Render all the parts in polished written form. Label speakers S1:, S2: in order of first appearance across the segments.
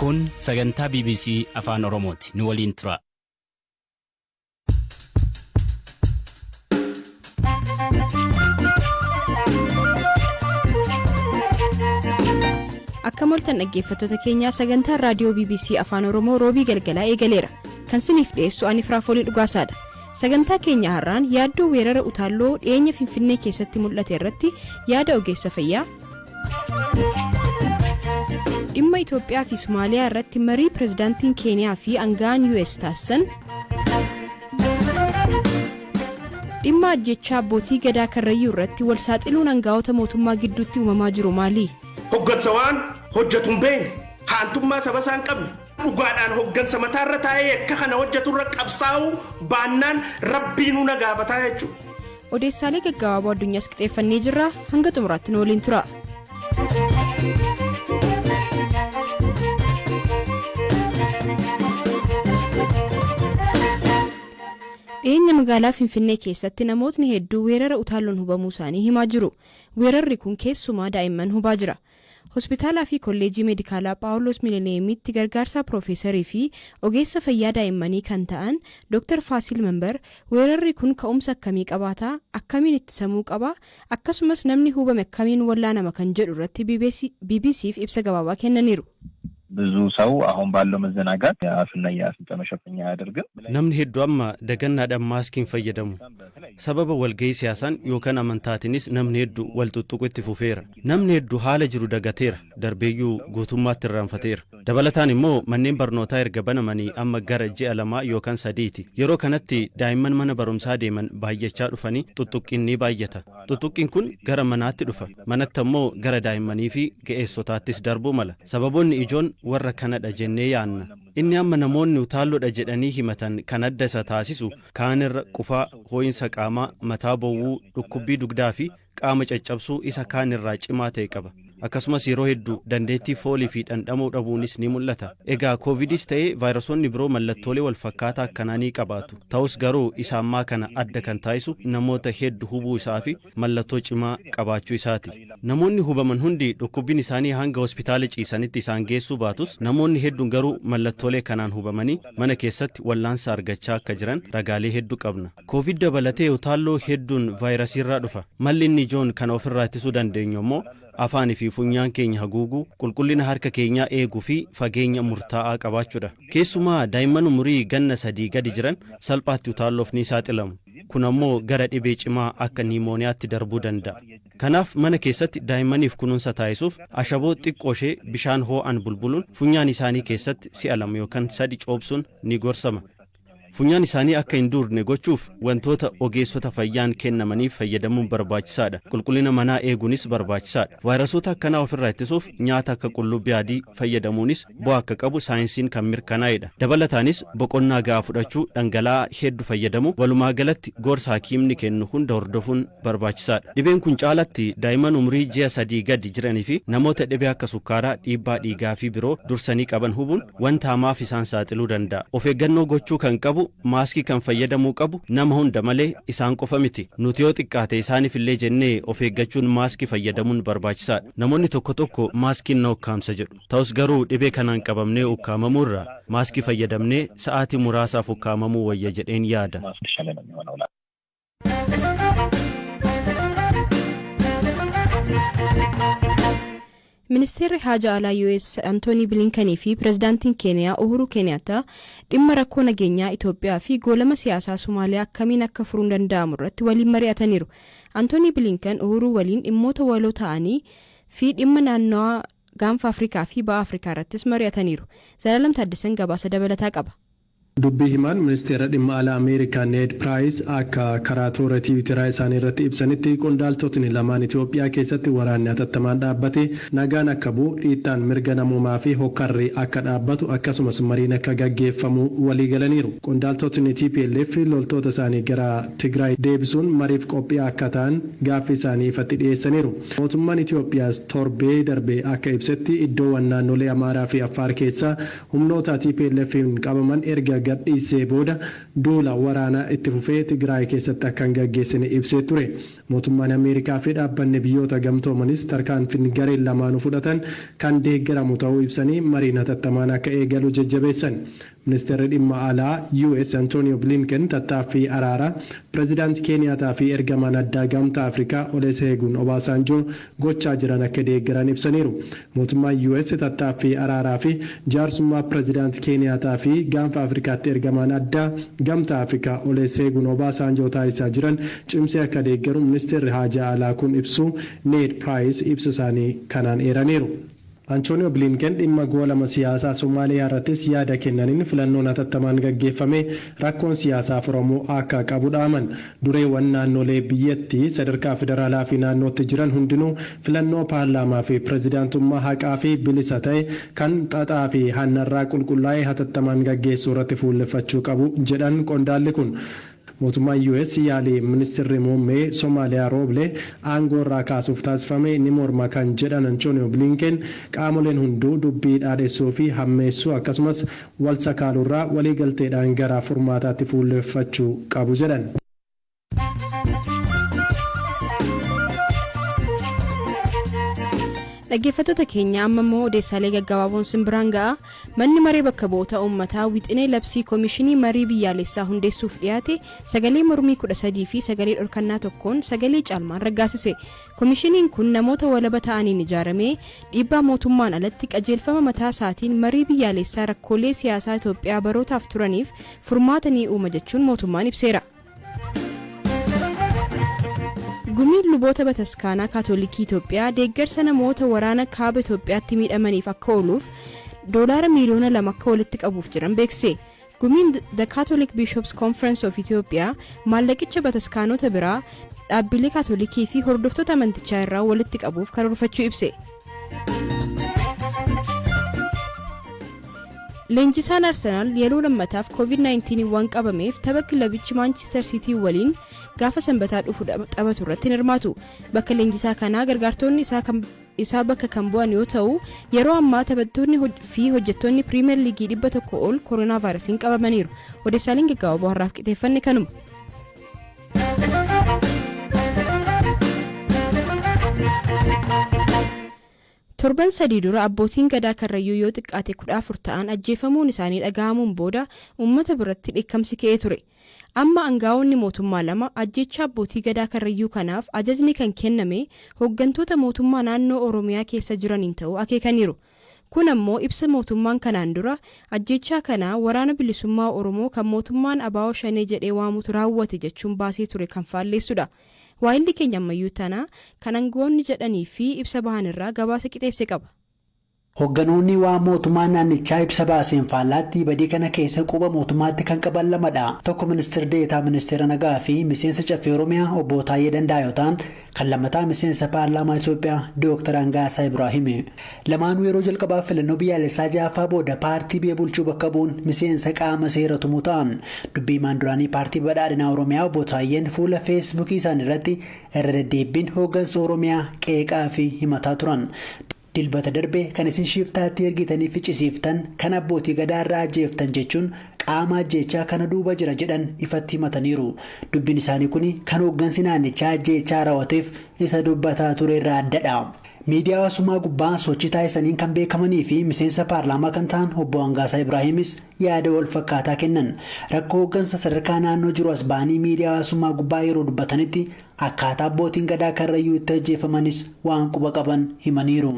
S1: Kun sagantaa bbc Afaan Oromooti. Nu waliin turaa.
S2: Akkam ooltan dhaggeeffattoota keenyaa sagantaan raadiyoo bbc Afaan Oromoo roobii galgalaa eegaleera. Kan siniif dhiyeessu ani Firaafoolii Dhugaasaadha. Sagantaa keenya har'aan yaaddoo weerara utaalloo dhiyeenya Finfinnee keessatti mul'ate irratti yaada ogeessa fayyaa, dhimma Itoophiyaa fi Somaaliyaa irratti marii pirezidaantiin Keeniyaa fi aanga'aan US taasisan, dhimma ajjechaa abbootii gadaa Karrayyuu irratti wal saaxiluun aangaa'ota mootummaa gidduutti uumamaa jiru maali?
S3: Hoggansa waan hojjetu hin beekne, haantummaa saba isaa hin qabne, dhugaadhaan hoggansa mataarra taa'ee yakka kana hojjeturra qabsaa'uu baannaan rabbiinuu na gaafataa jechuudha.
S2: Odeessaalee gaggabaaboo addunyaas qixeeffannee jirra hanga xumuraatti nu waliin tura. Dhiyeenya magaalaa Finfinnee keessatti namootni hedduu weerara utaalloon hubamuu isaanii himaa jiru. Weerarri kun keessumaa daa'imman hubaa jira. Hospitaalaa fi Kolleejjii Meedikaalaa Phaawulos Mileniyeemitti gargaarsaa Piroofeesarii fi ogeessa fayyaa daa'immanii kan ta'an Dr. Faasiil Manbar weerarri kun ka'umsa akkamii qabaata, akkamiin ittisamuu qaba, akkasumas namni hubame akkamiin wallaanama kan jedhu irratti BBC'f ibsa gabaabaa kennaniiru.
S4: ብዙ ሰው አሁን ባለው መዘናጋት የአፍና የአፍንጫ መሸፈኛ አያደርግም።
S5: Namni hedduu amma dagannaadhaan maaskii hin fayyadamu. Sababa walgahii siyaasaan yookaan amantaatiinis namni hedduu wal tuttuqu itti fufeera. Namni hedduu haala jiru dagateera. Darbeeyyuu guutummaatti irraanfateera. Dabalataan immoo manneen barnootaa erga banamanii amma gara ji'a lamaa yookaan sadiiti. Yeroo kanatti daa'imman mana barumsaa deeman baay'achaa dhufanii tuttuqqiin ni baay'ata. Tuttuqqiin kun gara manaatti dhufa. Manatti ammoo gara daa'immanii fi ga'eessotaattis darbuu mala. Sababoonni ijoon warra kanadha jennee yaanna. Inni amma namoonni utaalloodha jedhanii himatan kan adda isa taasisu kaanirra qufaa, hoo'insa qaamaa, mataa bowwuu, dhukkubbii dugdaa fi qaama caccabsuu isa kaanirraa cimaa ta'e qaba. Akkasumas yeroo hedduu dandeettii foolii fi dhandhamuu dhabuunis ni mul'ata. Egaa koovidis ta'ee vaayirasoonni biroo mallattoolee wal fakkaataa akkanaa ni qabaatu. Ta'us garuu isa ammaa kana adda kan taasisu namoota hedduu hubuu isaa fi mallattoo cimaa qabaachuu isaati. Namoonni hubaman hundi dhukkubbiin isaanii hanga hospitaala ciisanitti isaan geessuu baatus namoonni hedduun garuu mallattoolee kanaan hubamanii mana keessatti wallaansa argachaa akka jiran ragaalee hedduu qabna. Koovid dabalatee utaalloo hedduun vaayirasiirraa dhufa. Malli inni ijoon kana ofirraa ittisuu dandeenyu immoo afaanii fi funyaan keenya haguuguu, qulqullina harka keenyaa eeguu fi fageenya murtaa'aa qabaachuudha. Keessumaa daa'imman umurii ganna sadii gadi jiran salphaatti utaalloof ni saaxilamu. Kun ammoo gara dhibee cimaa akka niimooniyaatti darbuu danda'a. Kanaaf mana keessatti daa'immaniif kunuunsa taasisuuf ashaboo xiqqoo ishee bishaan hoo'an bulbuluun funyaan isaanii keessatti si'a lama yookaan sadi coobsuun ni gorsama. Funyaan isaanii akka hin duudne gochuuf wantoota ogeessota fayyaan kennamaniif fayyadamuun barbaachisaadha. Qulqullina manaa eeguunis barbaachisaadha. Vaayirasoota akkanaa ofirraa ittisuuf nyaata akka qullubbii adii fayyadamuunis bu'aa akka qabu saayinsiin kan mirkanaa'edha. Dabalataanis boqonnaa gahaa fudhachuu, dhangala'aa hedduu fayyadamu, walumaa galatti gorsa hakiimni kennu hunda hordofuun barbaachisaadha. Dhibeen kun caalatti daa'imman umurii ji'a sadii gadi jiranii fi namoota dhibee akka sukkaaraa, dhiibbaa dhiigaa fi biroo dursanii qaban hubuun wanta hamaaf isaan saaxiluu danda'a. Of eeggannoo gochuu kan qabu maaskii kan fayyadamuu qabu nama hunda malee isaan qofa miti. Nuti yoo xiqqaate isaaniif illee jennee of eeggachuun maaskii fayyadamuun barbaachisaadha. Namoonni tokko tokko maaskiin na ukkaamsa jedhu. Ta'us garuu dhibee kanaan qabamnee ukkaamamuu irraa maaskii fayyadamnee sa'aatii muraasaaf ukkaamamuu wayya jedheen yaada.
S4: የተሻለ ነው የሚሆነው።
S2: Ministeerri Haja Alaa US Antoonii Bilinkanii fi Pirezidaantiin Keeniyaa Uhuru Keeniyaattaa dhimma rakkoo nageenyaa Itoophiyaa fi goolama siyaasaa Somaaliyaa akkamiin akka furuun danda'amu irratti waliin mari'ataniiru. Antoonii Bilinkan Uhuruu waliin dhimmoota waloo ta'anii fi dhimma naannawaa gaanfa Afrikaa fi ba'a Afrikaa irrattis mari'ataniiru. Zalaalam Taaddasan gabaasa dabalataa qaba.
S6: Dubbii himaan ministeera dhimma alaa Ameerikaa Need Piraayis akka karaa toora tiwiiteraa isaanii irratti ibsanitti qondaaltotni lamaan Itoophiyaa keessatti waraanni hatattamaan dhaabbate nagaan akka bu'u dhiittaan mirga namoomaa fi hokkarri akka dhaabbatu akkasumas mariin akka gaggeeffamu walii galaniiru. Qondaaltotni TPLF loltoota isaanii gara Tigraay deebisuun mariif qophii akka ta'an gaaffii isaanii ifatti dhiyeessaniiru. Mootummaan Itoophiyaas torbee darbe akka ibsetti iddoowwan naannolee Amaaraa fi Affaar keessaa humnoota TPLF'n qabaman erga gadhiisee booda duula waraanaa itti fufee Tigraay keessatti akka hin gaggeessine ibsee ture. Mootummaan Ameerikaa fi dhaabbanni biyyoota gamtoomanis tarkaanfiin gareen lamaanuu fudhatan kan deeggaramu ta'uu ibsanii mariin hatattamaan akka eegalu jajjabeessan. Ministeerri dhimma alaa US Antonio Blinken tattaaffii araaraa pireezidaantii Keeniyaataa fi ergamaan addaa gamtaa Afrikaa Olusegun Obasanjoo gochaa jiran akka deeggaran ibsaniiru. Mootummaan US tattaaffii araaraa fi jaarsummaa pireezidaantii Keeniyaataa fi gaanfa Afrikaatti ergamaan addaa gamtaa Afrikaa Olusegun Obasanjoo taasisaa jiran cimsee akka deeggaru ministeerri haajaa alaa kun ibsu Ned Price ibsa isaanii kanaan eeraniiru. Antonio Blinken dhimma goolama siyaasaa Somaaliyaa irrattis yaada kennaniin filannoon hatattamaan gaggeeffame rakkoon siyaasaa furamuu akka qabu dhaaman. Dureewwan naannolee biyyattii sadarkaa federaalaa fi naannootti jiran hundinuu filannoo paarlaamaa fi pireezidaantummaa haqaa fi bilisa ta'e kan xaxaa fi hannarraa qulqullaa'ee hatattamaan gaggeessuu irratti fuulleffachuu qabu jedhan qondaalli kun. Mootummaan US yaalii ministeerri muummee Somaaliyaa Rooble aangoo irraa kaasuuf taasifame ni morma kan jedhan Antonio Blinken qaamoleen hunduu dubbii dhaadhessuu fi hammeessuu akkasumas wal sakaaluurraa waliigalteedhaan gara furmaataatti fuulleffachuu qabu jedhan.
S2: Dhaggeeffattoota keenya, amma immoo odeessaalee gaggabaaboon simbiraan ga'a. Manni maree bakka bu'oota uummataa wixinee labsii koomishinii marii biyyaalessaa hundeessuuf dhiyaate sagalee mormii 13 fi sagalee dhorkannaa tokkoon sagalee caalmaan raggaasise. Koomishiniin kun namoota walaba ta'aniin ijaaramee dhiibbaa mootummaan alatti qajeelfama mataa isaatiin marii biyyaalessaa rakkoolee siyaasaa Itoophiyaa barootaaf turaniif furmaata ni uuma jechuun mootummaan ibseera. Gumiin luboota bataskaanaa Kaatolikii Itoophiyaa deeggarsa namoota waraana kaaba Itoophiyaatti miidhamaniif akka ooluuf doolaara miiliyoona 2 akka walitti qabuuf jiran beekse. Gumiin The Catholic Bishops Conference of Ethiopia maallaqicha bataskaanota biraa, dhaabbilee Kaatolikii fi hordoftoota amantichaa irraa walitti qabuuf karoorfachuu ibse. Leenjisaan Arsenaal yeroo lammataaf COVID-19 waan qabameef tapha kilabichi Maanchister Siitii waliin gaafa Sanbataa dhufu taphatu irratti hin hirmaatu. Bakka leenjisaa kanaa gargaartonni isaa bakka kan bu'an yoo ta'u, yeroo ammaa taphattoonni fi hojjettoonni Piriimeer Liigii 100 ol koronaa vaayirasiin qabamaniiru. Odeessaaleen gaggabaaboo har'aaf qixeeffanne kanuma. Torban 3 dura abbootiin gadaa Karrayyuu yoo xiqqaate 14 ta'an ajjeefamuun isaanii dhaga'amuun booda uummata biratti dheekkamsi ka'ee ture. Amma aangaa'onni mootummaa lama ajjeechaa abbootii gadaa Karrayyuu kanaaf ajajni kan kenname hooggantoota mootummaa naannoo Oromiyaa keessa jiraniin ta'uu akeekaniiru. Kun ammoo ibsa mootummaan kanaan dura ajjeechaa kana Waraana Bilisummaa Oromoo kan mootummaan ABO Shanee jedhee waamutu raawwate jechuun baasee ture kan faalleessudha. Waayilli keenya Ammayyuu Tanaa kan aangawoonni jedhanii fi ibsa bahan irraa gabaasa qixeesse qaba.
S7: Hoogganoonni waa mootummaa naannichaa ibsa baaseen faallaatti badii kana keessa quba mootummaatti kan qaban lamadha. Tokko ministeera deetaa ministeera nagaa fi miseensa Caffee Oromiyaa obbo Taayyee Danda'a yoo ta'an, kan lammataa miseensa paarlaamaa Itoophiyaa Dooktar Angaasaa Ibraahim. Lamaanuu yeroo jalqabaaf filannoo biyyaalessaa ja'affaa booda paartii biyya bulchuu bakka bu'uun miseensa qaama seera tumuu ta'an. Dubbii himaan duraanii paartii badhaadhinaa Oromiyaa obbo Taayyeen fuula Feesbuukii isaanii irratti irra deddeebiin hooggansa Oromiyaa qeeqaa fi himataa turan. Dilbata darbe kan isin shiftaatti ergitanii ficcisiiftan, kan abbootii gadaarraa ajjeeftan jechuun qaama ajjeechaa kana duuba jira jedhan ifatti himataniiru. Dubbiin isaanii kun kan hooggansi naannichaa ajjeechaa raawwateef isa dubbataa ture irraa addadha. Miidiyaa hawaasummaa gubbaa sochii taasisaniin kan beekamanii fi miseensa paarlaamaa kan ta'an obbo Angaasaa Ibraahimis yaada wal fakkaataa kennan. Rakkoo hooggansa sadarkaa naannoo jiru as ba'anii miidiyaa hawaasummaa gubbaa yeroo dubbatanitti akkaataa abbootiin gadaa Karrayyuu itti ajjeefamanis waan quba qaban himaniiru.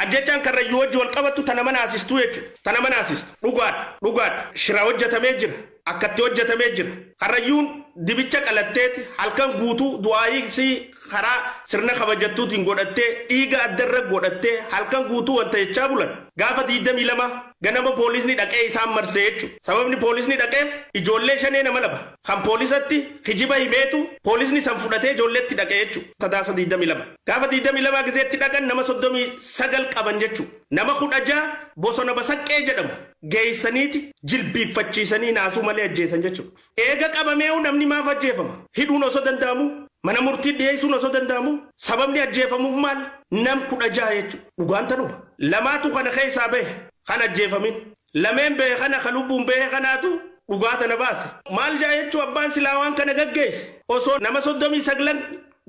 S3: Ajjechaan Karrayyuu wajji wal qabattu tana manaasistuu jechuudha. Tana manaasistu. Dhugaadha. Dhugaadha. Shira hojjetamee jira. Akkatti hojjetamee jira. Karrayyuun dibicha qalatteeti halkan guutuu du'aayisii karaa sirna kabajattuutiin godhattee, dhiiga addarra godhattee, halkan guutuu wanta jechaa bulan. Gaafa 22 ganama poolisni dhaqee isaan marsee jechuudha. Sababni poolisni dhaqeef ijoollee shanee nama lama kan poolisatti kijiba himeetu poolisni san fudhatee ijoolleetti dhaqee jechuudha. Sadaasa 22. Gaafa 22 gizeetti dhaqan nama 39 qaban jechuudha. Nama 16 bosona Basaqqee jedhamu geessaniiti jilbiiffachiisanii naasuu malee ajjeesan jechuudha. Eega qabameewu namni maaf ajjeefama? Hidhuun osoo danda'amu, mana murtii dhiyeessuun osoo danda'amu, sababni ajjeefamuuf maal? Nam 16 jechuudha. Dhugaan tanuma. Lamaatu kana keessaa bahe kan ajjeefamin. Lameen bahe kana kan lubbuun bahe kanaatu Dhugaa tana baase. Maal jaa jechuu abbaan silaa waan kana gaggeesse. Osoo nama 39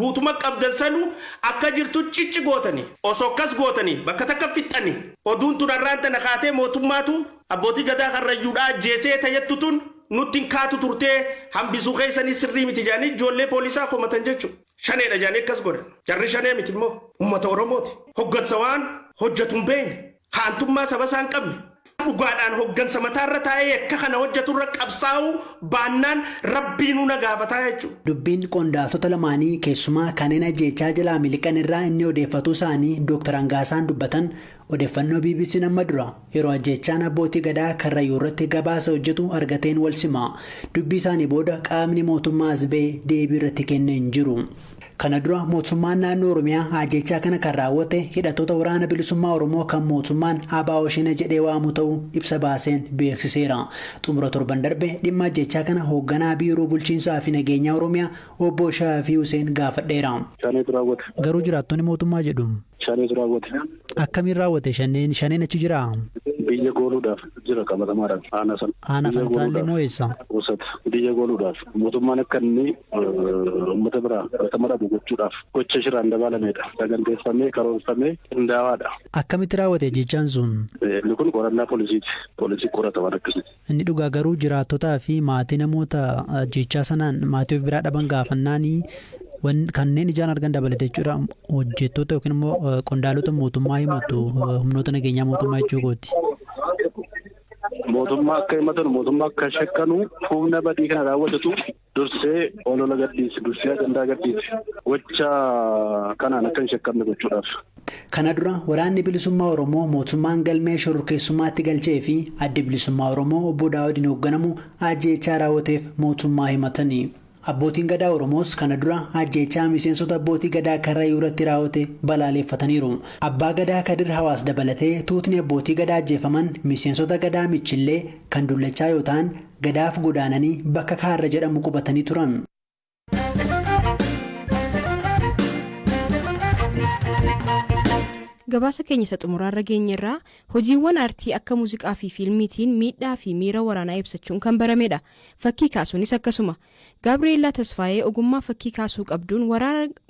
S3: guutuma qabdan sanuu akka jirtu cicci gootanii, osoo akkas gootanii bakka takka fixxanii, oduun tun har'aan tana kaatee mootummaatu abbootii gadaa Karrayyuudhaa ajjeesee tayyattu tun nutti hin kaatu turtee, hambisuu keessanii sirrii miti jedhanii ijoollee poolisaa komatan jechuudha. Shaneedha jedhanii akkas godhan. Jarri shanee miti immoo uummata Oromooti. Hoggansa waan hojjetu hin beekne. Haantummaa saba isaa hin qabne. Dhugaadhaan hoggansa mataarra taa'ee akka kana hojjeturra qabsaa'uu baannaan rabbiinuu na gaafataa jechuudha.
S7: Dubbiin qondaaltota lamaanii keessumaa kanneen ajjeechaa jalaa miliqan irraa inni odeeffatu isaanii Dr. Hangaasaan dubbatan odeeffannoo BBC'n amma dura yeroo ajjeechaan abbootii gadaa Karrayyuu irratti gabaasa hojjetu argateen wal sima. Dubbii isaanii booda qaamni mootummaa as ba'ee deebii irratti kennee hin jiru. Kana dura mootummaan naannoo Oromiyaa ajjeechaa kana kan raawwate hidhattoota Waraana Bilisummaa Oromoo kan mootummaan ABO Shanee jedhee waamu ta'uu ibsa baaseen beeksiseera. Xumura torban darbe dhimma ajjeechaa kana hoogganaa biiroo bulchiinsaa fi nageenyaa Oromiyaa obbo Shaafii Hussein gaafadheera.
S8: Shaneetu raawwate.
S7: Garuu jiraattonni mootummaa jedhu.
S8: Shaneetu raawwate.
S7: Akkamiin raawwate shaneen shaneen achi jiraa?
S8: Biyya gooluudhaaf jira qabatamaadhaan aanaa sana.
S7: Aanaa Fantaallee moo eessa?
S8: Goosata biyya gooluudhaaf mootummaan akka inni uummata biraa fudhatama dhabu gochuudhaaf gocha shiraan dabalamedha. Saganteeffamee karoorfamee qindaawaadha.
S7: Akkamitti raawwate jechaan sun?
S8: Inni kun qorannaa poolisiiti. Poolisii qorata waan akkasiiti.
S7: Inni dhugaa garuu jiraattotaa fi maatii namoota jechaa sanaan maatii of biraa dhaban gaafannaanii kanneen ijaan argan dabalate jechuudha, hojjettoota yookiin immoo qondaalota mootummaa himatu, humnoota nageenyaa mootummaa jechuu kooti.
S8: Mootummaa akka himatan, mootummaa akka shakkanu, humna badii kana raawwatatu dursee olola gadhiise, dursee ajandaa gadhiise, gocha kanaan akka hin shakkamne gochuudhaaf.
S7: Kana dura Waraanni Bilisummaa Oromoo mootummaan galmee shororkeessummaatti galchee fi Addi Bilisummaa Oromoo obbo Daawudiin hoogganamu ajjeechaa raawwateef mootummaa himatanii. Abbootiin gadaa Oromoos kana dura ajjeechaa miseensota abbootii gadaa Karrayyuu irratti raawwate balaaleffataniiru. Abbaa gadaa Kadir Hawaas dabalatee tuutni abbootii gadaa ajjeefaman miseensota gadaa Michillee kan dullachaa yoo ta'an, gadaaf godaananii bakka Kaarra jedhamu qubatanii turan.
S2: Gabaasa keenya isa xumuraarra geenyerraa. Hojiiwwan aartii akka muuziqaa fi fiilmiitiin miidhaa fi miira waraanaa ibsachuun kan baramedha. Fakkii kaasuunis akkasuma. Gaabreellaa Tasfaayee ogummaa fakkii kaasuu qabduun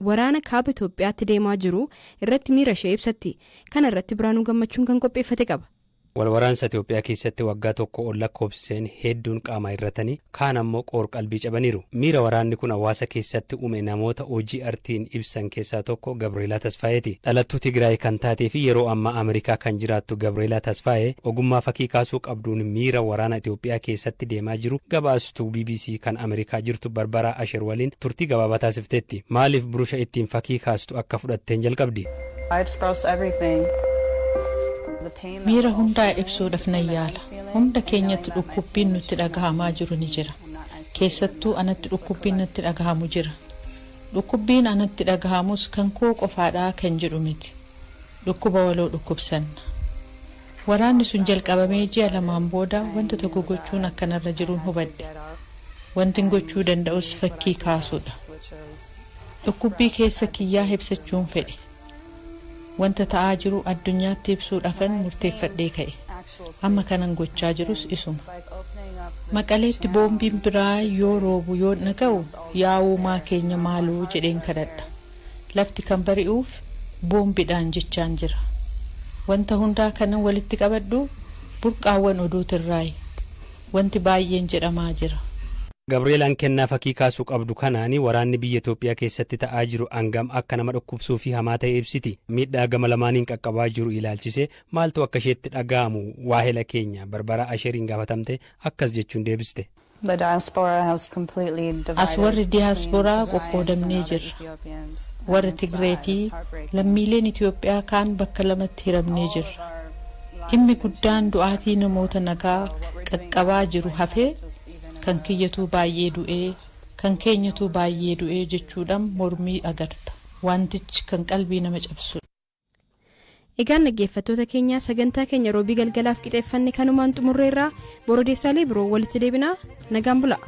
S2: waraana kaaba Itoophiyaatti deemaa jiru irratti miira ishee ibsatti. Kana irratti Biraanuu Gammachuun kan qopheeffate qaba.
S1: Walwaraansa Itoophiyaa keessatti waggaa tokko ol lakkoofsiseen hedduun qaama irratanii, kaan ammoo qoor qalbii cabaniiru. Miira waraanni kun hawaasa keessatti uume namoota hojii artiin ibsan keessaa tokko Gabreelaa Tasfaayeeti. Dhalattuu Tigraay kan taatee fi yeroo ammaa Ameerikaa kan jiraattu Gabreelaa Tasfaayee ogummaa fakkii kaasuu qabduun miira waraana Itoophiyaa keessatti deemaa jiru gabaastuu BBC kan Ameerikaa jirtu Barbaraa Asher waliin turtii gabaabaa taasifteetti. Maaliif burusha ittiin fakkii kaastu akka fudhatteen jalqabdi?
S9: Miira hundaa ibsuudhaaf nan yaala. Hunda keenyatti dhukkubbiin nutti dhagahamaa jiru ni jira. Keessattuu anatti dhukkubbiin natti dhagahamu jira. Dhukkubbiin anatti dhagahamus kan koo qofaadhaa kan jedhu miti. Dhukkuba waloo dhukkubsanna. Waraanni sun jalqabamee ji'a 2n booda wanta tokko gochuun akkanarra jiruun hubadhe. Wanti gochuu danda'us fakkii kaasuudha. Dhukkubbii keessa kiyyaa ibsachuun fedhe. Wanta ta'aa jiru addunyaatti ibsuudhaafan murteeffadhee ka'e. Amma kanan gochaa jirus isuma. Maqaleetti boombiin biraa yoo roobu yoo dhaga'u, yaa uumaa keenya maaloo jedheen kadhadha. Lafti kan bari'uuf boombiidhaan jechaan jira. Wanta hundaa kanan walitti qabadhu burqaawwan oduutirraayi. Wanti baay'een jedhamaa jira.
S1: Gabreelaan kennaa fakkii kaasuu qabdu kanaani waraanni biyya Itoophiyaa keessatti ta'aa jiru hangam akka nama dhukkubsuu fi hamaa ta'e ibsiti. Miidhaa gama lamaaniin qaqqabaa jiru ilaalchisee maaltu akka isheetti dhaga'amu waahela keenya Barbaraa Asheriin gaafatamte akkas jechuun deebiste.
S9: As warri diyaasporaa qoqqoodamnee jirra. Warri Tigree fi lammiileen Itoophiyaa kaan bakka lamatti hiramnee jirra. Dhimmi guddaan du'aatii namoota nagaa qaqqabaa jiru hafee, kan kiyyatuu baay'ee du'ee, kan keenyatuu baay'ee du'ee jechuudhaan mormii agarta. Wantichi kan qalbii nama cabsudha.
S2: Egaan dhaggeeffattoota keenya, sagantaa keenya roobii galgalaaf qixeeffanne kanumaan xumurreerraa. Boru odeessaalee biroo walitti deebinaa, nagaan bulaa.